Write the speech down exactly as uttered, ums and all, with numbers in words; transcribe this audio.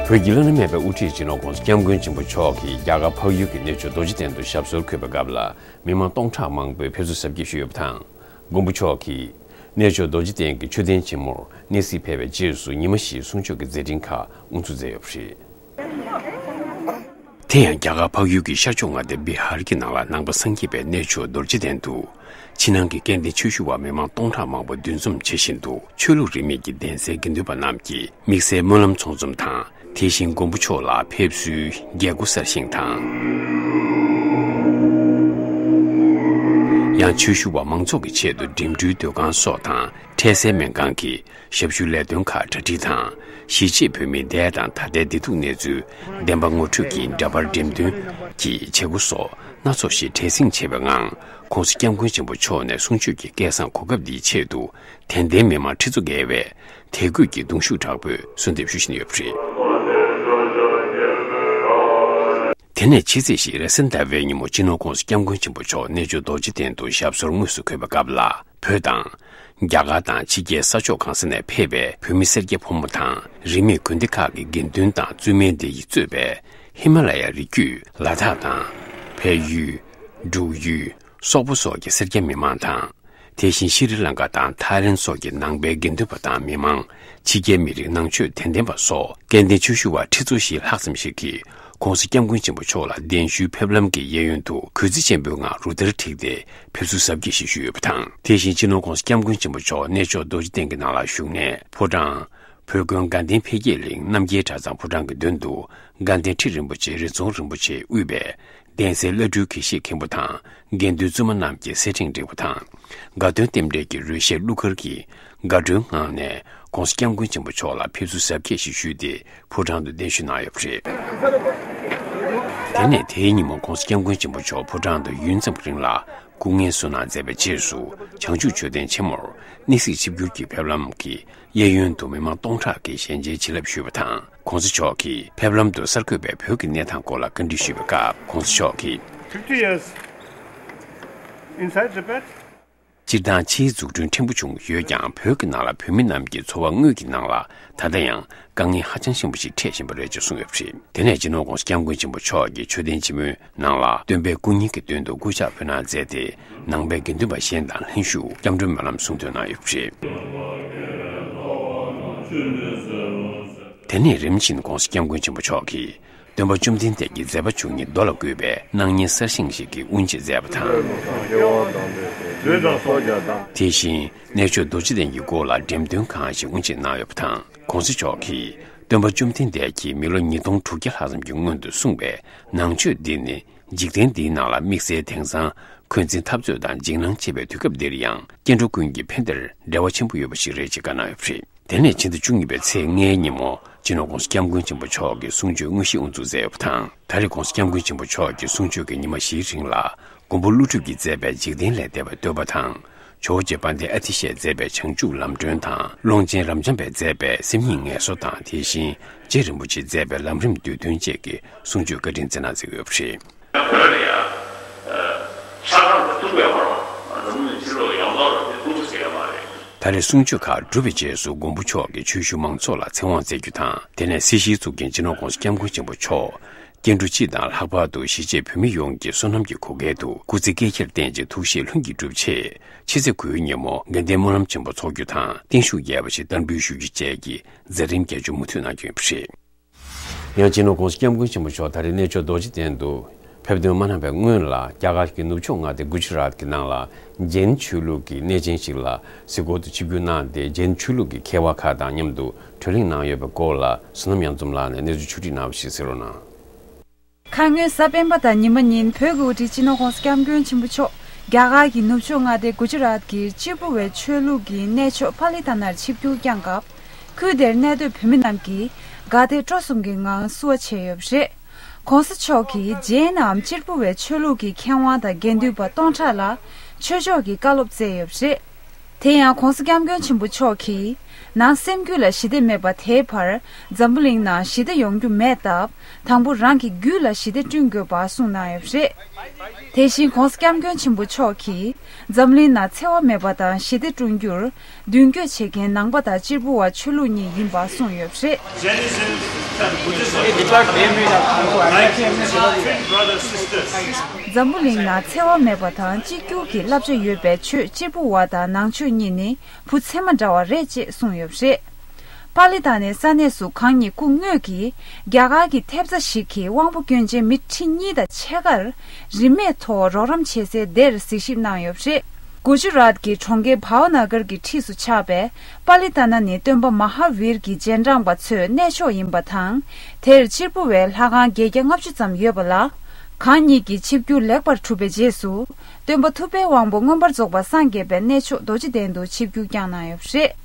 བོད་ཀྱི་བླ་ན་མེད་པའི་དབུ་ཁྲིད་སྤྱི་ནོར་༸གོང་ས་༸སྐྱབས་མགོན་ཆེན་པོ་མཆོག་གིས་རྒྱ་གར་འཕགས་ཡུལ་གྱི་གནས་མཆོག་རྡོ་རྗེ་གདན་དུ་ཞབས་སོར་འཁོད་པའི་སྐབས་ལ། མི་མང་སྟོང་ཕྲག་མང་པོས་ཕེབས་བསུ་གཟབ་རྒྱས་ཞུས་ཡོད་པ་དང་། མགོན་པོ་མཆོག་གིས་གནས་མཆོག་རྡོ་རྗེ་གདན་གྱི་མཆོད་རྟེན་ཆེན་མོར་གནས་གཟིགས་ཕེབས་པའི་རྗེས་སུ་ཉི་མ་བཞིའི་གསུང་ཆོས་ཀྱི་མཛད་འཕྲིན་ཁག་དབུ་འཛུགས་མཛད་ཡོད་པ་རེད། དེ་ཡང་རྒྱ་གར་འཕགས་ཡུལ་གྱི་ཤར་ཕྱོགས་མངའ་སྡེ་བི་ཧར་གྱི་ནང་ལ་ནང་པ་སངས་རྒྱས་པའི་གནས་མཆོག་རྡོ་རྗེ་གདན་དུ། ཕྱི་ནང་གི་སྐལ་ལྡན་ཆོས་ཞུ་བ་མི་མང་སྟོང་ཕྲག་མང་པོ་འདུ་འཛོམས་བྱེད་བཞིན་དུ། ཆོས་ལུགས་རིས་མེད་ཀྱི་གདན་སའི་དགེ་འདུན་པ་རྣམས་ཀྱིས་དམིགས་བསལ་སྨོན་ལམ་ཚོགས་འཛོམས་དང་། དེ་བཞིན་མགོན་པོ་མཆོག་ལ་ཕེབས་བསུའི་རྒྱལ་སྒོ་གསར་བཞེངས་དང་། ཡང་ཆོས་ཞུ་བ་མང་ཚོགས་ཀྱི་ཆེད་དུ་འགྲིམ་འགྲུལ་སྡོད་ཁང་སོགས་དང་འཕྲལ་སེལ་སྨན་ཁང་གི་ཞབས་ཞུའི་ལས་དོན་ཁག་གྲ་སྒྲིག་དང་། གཞིས་བྱེས་བོད་མིའི་འདས་དང་ད་ལྟའི་བདེ་སྡུག་གནས་ཚུལ་བདེན་པ་ངོ་སྤྲོད་ཀྱི་འདྲ་པར་འགྲེམས་སྟོན་གྱི་བྱེད་སྒོ་སོགས་སྣ་ཚོགས་ཤིག་བྲེལ་ཟིང་ཆེ་བའི་ངང་། ྋགོང་ས་ྋསྐྱབས་མགོན་ཆེན་པོ་མཆོག་ནས་གསུང་ཆོས་ཀྱི་སྐལ་བཟང་གོ་སྐབས་འདིའི་ཆེད་དུ། དད་ལྡན་མི་མང་ཁྲི་ཚོ་བརྒལ་བས་དད་གུས་ཀྱི་གདུང་ཤུགས་དྲག་པོས་གསོལ་འདེབས་ཞུ་བཞིན་ཡོད་པ་རེད། དེ་ནས་ཕྱི་ཚེས་བཞི་རེས་གཟའ་ཟླ་བའི་ཉིན་མོ་སྤྱི་ནོར་ྋགོང་ས་ྋསྐྱབས་མགོན་ཆེན་པོ་མཆོག་གནས་མཆོག་རྡོ་རྗེ་གདན་དུ་ཞབས་སོར་དངོས་སུ་འཁོད་པའི་སྐབས་ལ། བོད་དང་། རྒྱ་གར་དང་ཕྱི་རྒྱལ་ས་ཕྱོགས་གང་ས་ནས་ཕེབས་པའི་བོད་མི་སེར་སྐྱ་ཕོ་མོ་དང་། རིས་མེད་དགོན་སྡེ་ཁག་གི་དགེ་འདུན་དང་བཙུན་མའི་སྡེ་ཡིས་གཙོས་པའི་ཧི་མ་ལ་ཡ་རི་རྒྱུད་ལ་དྭགས་དང་། བལ་ཡུལ། འབྲུག་ཡུལ། སོག་པོ་སོགས་ཀྱི་སེར་སྐྱ་མི་མང་དང་། དེ་བཞིན་ཤྲི་ལང་ཀ་དང་ཐའི་ལེན་སོགས་ཀྱི་ནང་པའི་དགེ་འདུན་པ་དང་མི་མང་། ཕྱི་རྒྱལ་མི་རིགས་ནང་ཆོས་དད་ལྡན་པ་སོགས་སྐལ་ལྡན་ཆོས་ཞུ་བ་ཁྲི་ཚོ་བཞི་ལྷག་ཙམ་ཞིག་གིས་ྋགོང་ས་ྋསྐྱབས་མགོན་ཆེན་པོ་མཆོག་ལ་གདན་ཞུའི་ཕེབས་ལམ་གྱི་གཡས་གཡོན་དུ་གུས་བརྩི་ཆེན་པོའི་ངང་རུ་སྟར་བསྒྲིགས་ཏེ་ཕེབས་བསུ་གཟབ་རྒྱས་ཤིག་ཞུས་ཡོད་པ་དང་། དེ་བཞིན་སྤྱི་ནོར་ྋགོང་ས་ྋསྐྱབས་མགོན་ཆེན་པོ་མཆོག་གནས་མཆོག་རྡོ་རྗེ་གདན་གྱི་ནང་ལ་བཞུགས་ནས་ཕོ་བྲང་། བོད་དགོན་དགའ་ལྡན་འཕེལ་རྒྱས་གླིང་རྣམ་རྒྱལ་གྲྭ་ཚང་ཕོ་བྲང་གི་མདུན་དུ་དགའ་ལྡན་ཁྲི་རིན་པོ་ཆེ་རི་རྫོང་རིན་པོ་ཆེས་དབུས་པའི་གདན་སའི་བླ་སྤྲུལ་དགེ་བཤེས་མཁན་པོ་དང་། དགེ་འདུན་བཙུན་མ་རྣམས་ཀྱིས་སེར་ཕྲེང་བསྒྲིགས་པ་དང་། དགའ་སྟོན་རྟེན་འབྲེལ་གྱི་རོལ་གཞས་གླུ་གར་གྱིས་དགའ་སྤྲོའི་ངང་ནས་ྋགོང་ས་ྋསྐྱབས་མགོན་ཆེན་པོ་མཆོག་ལ་ཕེབས་བསུ་གཟབ་རྒྱས་ཤིག་ཞུས་ཏེ་ཕོ་བྲང་དུ་གདན་ཞུ་གནང་ཡོད་པ་རེད། དེ་ནས་དེའི་ཉིན་མོ་ྋགོང་ས་ྋསྐྱབས་མགོན་ཆེན་པོ་མཆོག་ཕོ་བྲང་དུ་ཡུན་ཙམ་རིང་ལ་སྐུ་ངལ་གསོ་གནང་མཛད་པའི་རྗེས་སུ་བྱང་ཆུབ་མཆོད་རྟེན་ཆེན་མོར་གནས་གཟིགས་ཆིབས་བསྒྱུར་གྱི་ཕེབས་ལམ་གྱི་གཡས་གཡོན་དུ་མི་མང་སྟོང་ཕྲག་གིས་ཞལ་མཇལ་བྱིན་རླབས་ཞུས་པ་དང་། ྋགོང་ས་མཆོག་གིས་ཕེབས་ལམ་དུ་གསར་འགོད་པས་བོད་ཀྱི་གནས་སྟངས་སྐོར་ལ་བཀའ་འདྲི་ཞུས་པའི་སྐབས། ྋགོང་ས་མཆོག་གིས། Fifty years inside Tibet. སྤྱིར་བཏང་ཕྱིའི་འཛུགས་སྐྲུན་ཕྲན་བུ་བྱུང་ཡོད་ཀྱང་། བོད་ཀྱི་ནང་ལ་བོད་མི་རྣམས་ཀྱི་འཚོ་བ་དངོས་ཀྱི་ནང་ལ་ད་ལྟ་ཡང་དཀའ་ངལ་ཧ་ཅང་ཆེན་པོ་ཞིག་འཕྲད་བཞིན་པ་རེད་ཅེས་གསུངས་ཡོད་པ་རེད། དེ་ནས་སྤྱི་ནོར་༧གོང་ས་༧སྐྱབས་མགོན་ཆེན་པོ་མཆོག་གིས་མཆོད་རྟེན་ཆེན་མོའི་ནང་ལ་སྟོན་པའི་སྐུ་བརྙན་གྱི་མདུན་དུ་སྐུ་ཕྱག་ཕུལ་གནང་མཛད་དེ། ནང་པའི་དགེ་འདུན་པ་གཞན་དང་ལྷན་ཞུགས་སྐྱབས་འགྲོའི་སྨོན་ལམ་གསུང་འདོན་གནང་ཡོད་པ་རེད། དེ་ནས་རིམ་བཞིན་༧གོང་ས་༧སྐྱབས་མགོན་ཆེན་པོ་མཆོག་གིས་སྟོན་པ་བཅོམ་ལྡན་འདས་ཀྱི་མཛད་པ་བཅུ་གཉིས་མདོ་ལ་བཀོད་པའི་སྣང་བརྙན་གསར་བཞེངས་ཤིག་གི་དབུ་འབྱེད་མཛད་པ་དང་། དེ་བཞིན་གནས་མཆོག་རྡོ་རྗེ་གདན་གྱི་སྐོར་ལ་འགྲེམས་སྟོན་ཁང་ཞིག་དབུ་འབྱེད་གནང་ཡོད་པ་དང་། ྋགོང་ས་མཆོག་གིས་སྟོན་པ་བཅོམ་ལྡན་འདས་ཀྱིས་མི་ལོ་ཉིས་སྟོང་དྲུག་བརྒྱ་ལྷག་ཙམ་གྱི་སྔོན་དུ་གསུངས་པའི་ནང་ཆོས་འདི་ནི། འཇིག་རྟེན་འདིའི་ནང་ལ་དམིགས་བསལ་དེང་སང་འཁོན་འཛིན་འཐབ་རྩོད་དང་འཇིགས་སྣང་ཆེ་བའི་དུས་སྐབས་འདིར་ཡང་སྐྱེ་འགྲོ་ཀུན་གྱི་ཕན་བདེར་འབྲེལ་བ་ཆེན་པོ་ཡོད་པ་ཞིག་རེད་ཅེས་བཀའ་གནང་ཡོད་པ་རེད། དེ་ནས་ཕྱི་ཟླ་བཅུ་གཉིས་པའི་ཚེས་ལྔའི་ཉིན་མོ་སྤྱི་ནོར་༧གོང་ས་༧སྐྱབས་མགོན་ཆེན་པོ་མཆོག་གིས་གསུང་ཆོས་དངོས་གཞི་དབུ་འཛུགས་མཛད་ཡོད་པ་དང་། ད་རེས་༧གོང་ས་༧སྐྱབས་མགོན་ཆེན་པོ་མཆོག་གིས་གསུང་ཆོས་ཀྱི་ཉི་མ་བཞིའི་རིང་ལ་མགོན་པོ་ཀླུ་སྒྲུབ་ཀྱིས་མཛད་པའི་འཇིག་རྟེན་ལས་འདས་པའི་བསྟོད་པ་དང་། ཇོ་བོ་རྗེ་དཔལ་ལྡན་ཨ་ཏི་ཤས་མཛད་པའི་བྱང་ཆུབ་ལམ་སྒྲོན་དང་། ཀློང་ཆེན་རབ་འབྱམས་པས་མཛད་པའི་སེམས་ཉིད་ངལ་གསོ་དང་། དེ་བཞིན་རྗེ་རིན་པོ་ཆེས་མཛད་པའི་ལམ་རིམ་བསྡུས་དོན་བཅས་ཀྱི་གསུང་ཆོས་བཀའ་དྲིན་སྩལ་གནང་མཛད་ཡོད་པ་རེད། བོད་ལ་ཡང་ས་ཁམས་ལ་ཐུག་པའི་ཧོར་འཛམ་གླིང་ཕྱི་ལོགས་ཡོངས་རྫོགས་ལ་དེ་ཐུག་ཐུབ་ཀྱི་ཡོད་མ་རེད། ད་རེས་གསུང་ཆོས་ཁག་གྲུབ་པའི་རྗེས་སུ་མགོན་པོ་མཆོག་གིས་ཆོས་ཞུ་མང་ཚོགས་ལ་ཚེ་དབང་སྩལ་རྒྱུ་དང་། དེ་ནས་སྲིད་ཞིའི་གཙུག་རྒྱན་སྤྱི་ནོར་༧གོང་ས་༧སྐྱབས་མགོན་ཆེན་པོ་མཆོག་སྐྱེ་འགྲོ་སྤྱི་དང་ལྷག་པར་དུ་གཞིས་བྱེས་བོད་མི་ཡོངས་ཀྱི་བསོད་ནམས་ཀྱི་གོ་སྐལ་དུ་སྐུ་ཚེ་བསྐལ་བརྒྱར་བརྟན་ཅིང་ཐུགས་བཞེད་ལྷུན་གྱིས་འགྲུབ་ཆེད། ཕྱི་ཚེས་དགུའི་ཉིན་མོ་དགའ་ལྡན་སྨོན་ལམ་ཆེན་པོ་འཚོགས་རྒྱུ་དང་། བརྟན་བཞུགས་རྒྱས་པ་ཞིག་བསྟར་འབུལ་ཞུ་རྒྱུ་བཅས་ཀྱི་མཛད་རིམ་རྒྱ་ཆེར་མུ་མཐུད་གནང་རྒྱུ་ཡིན་པ་རེད། ཡང་སྤྱི་ནོར་༧གོང་ས་༧སྐྱབས་མགོན་ཆེན་པོ་མཆོག་ད་རེས་གནས་མཆོག་རྡོ་རྗེ་གདན་དུ་ཕེབས་ཐོན་མ་གནང་བའི་སྔོན་ལ། རྒྱ་གར་གྱི་ནུབ་ཕྱོགས་མངའ་སྡེ་གུ་ཇི་རཱཏ་ཀྱི་ནང་ལ་ཇེན་ཆོས་ལུགས་ཀྱི་གནས་ཆེན་ཞིག་ལ་གཟིགས་སྐོར་དུ་ཆིབས་བསྒྱུར་གནང་སྟེ། ཇེན་ཆོས་ལུགས་ཀྱི་མཁས་པ་ཁག་དང་མཉམ་དུ་བགྲོ་གླེང་གནང་ཡོད་པའི་སྐོར་ལ། བསོད་ནམས་གཡང་འཛོམས་ལགས་ནས་གནས་ཚུལ་ཕྱོགས་སྒྲིག་གནང་བ་ཞིག་གསན་རོགས་གནང་། ཁ་སྔོན་གཟའ་སྤེན་པ་དང་ཉི་མ་ཉིན་བོད་ཀྱི་དབུ་ཁྲིད་སྤྱི་ནོར་༧གོང་ས་༧སྐྱབས་མགོན་ཆེན་པོ་མཆོག་རྒྱ་གར་གྱི་ནུབ་ཕྱོགས་མངའ་སྡེ་གུ་ཇི་རཱཏ་ཀྱི་གཅེར་བུ་བའི་ཆོས་ལུགས་ཀྱི་གནས་མཆོག་ཕ་ལི་ཐ་ནར་ཆིབས་བསྒྱུར་བསྐྱངས་སྐབས། ཁུལ་དེར་གནས་སྡོད་བོད་མི་རྣམས་ཀྱིས་དགའ་དད་སྤྲོ་གསུམ་གྱི་ངང་བསུ་བ་བྱས་ཡོད་པ་རེད། ྋགོང་ས་མཆོག་གིས་ཇེན་ནམ་གཅེར་བུ་བའི་ཆོས་ལུགས་ཀྱི་མཁས་དབང་དང་དགེ་འདུན་པ་སྟོང་ཕྲག་ལ་ཆོས་ཕྱོགས་ཀྱི་བཀའ་སློབ་སྩལ་ཡོད་པ་རེད། དེ་ཡང་༧གོང་ས་༧སྐྱབས་མགོན་ཆེན་པོ་མཆོག་གིས་ ནང་སེམས་རྒྱུད་ལ་ཞི་བདེ་མེད་པ་དེའི་བར་འཛམ་བུ་གླིང་ནང་ཞི་བདེ་ཡོང་རྒྱུ་མེད་སྟབས། དང་པོ་རང་གི་རྒྱུད་ལ་ཞི་བདེ་བསྐྲུན་དགོས་པ་གསུངས་གནང་ཡོད་པ་རེད། དེ་བཞིན་༧གོང་ས་༧སྐྱབས་མགོན་ཆེན་པོ་མཆོག་གིས་འཛམ་གླིང་ནང་འཚེ་བ་མེད་པ་དང་ཞི་བདེ་བསྐྲུན་རྒྱུར་མདུན་སྐྱོད་བྱེད་མཁན་ནང་པ་དང་གཅེར་བུ་བ་ཆོས་ལུགས་གཉིས་ཡིན་པ་གསུངས་ཡོད་པ་རེད། Jainism and Buddhism are like twin brothers, sisters. འཛམ་བུ་གླིང་ནང་འཚེ་བ་མེད་པ་དང་གཅིག་གྱུར་གྱི་བསླབ་བྱ་ཡོད་པའི་ཆོས་གཅེར་བུ་བ་དང་ནང་ཆོས་གཉིས་ནི་བུ་ཚེ་མ་འདྲ་བ་རེད་ཅེས་གསུངས་ཡོད་པ་རེད། པཱ་ལི་ཐ་ནའི་ས་གནས་སུ་གང་ཉིད་སྐུ་དངོས་ཀྱིས་རྒྱ་གར་གྱི་ཐེབས་རྩ་ཞིག་གི་དབང་པོ་སྐྱོན་ཅན་མི་ཁྲི་གཉིས་དང་ཕྱེད་ཀར་རིན་མེད་ཐོག་རོགས་རམ་བྱེད་སའི་སྡེར་གཟིགས་ཞིབ་གནང་ཡོད་པ་རེད། གུ་ཇུ་རཱཏ་གི་གྲོང་ཁྱེར་བྷའོ་ན་གར་གྱི་འཁྲིས་སུ་ཆགས་པའི་པཱ་ལི་ཐ་ན་ནི་སྟོན་པ་མ་ཧཱ་བིར་གྱི་རྗེས་འབྲང་པ་ཚོའི་གནས་མཆོག་ཡིན་པ་དང་། དེར་གཅེར་བུ་བའི་ལྷ་ཁང་བརྒྱད་བརྒྱ་ལྔ་བཅུ་ཙམ་ཡོད་པ་ལ། གང་ཉིད་ཀྱིས་ཆིབས་བསྒྱུར་ལེགས་པར་གྲུབ་པའི་རྗེས་སུ། སྟོན་པ་ཐུབ་པའི་དབང་པོ་མངོན་པར་རྫོགས་པ་སངས་རྒྱས་པའི་གནས་མཆོག་རྡོ་རྗེ་གདན་དུ་ཆིབས་བསྒྱུར་བསྐྱངས་གནང་ཡོད་པ་རེད།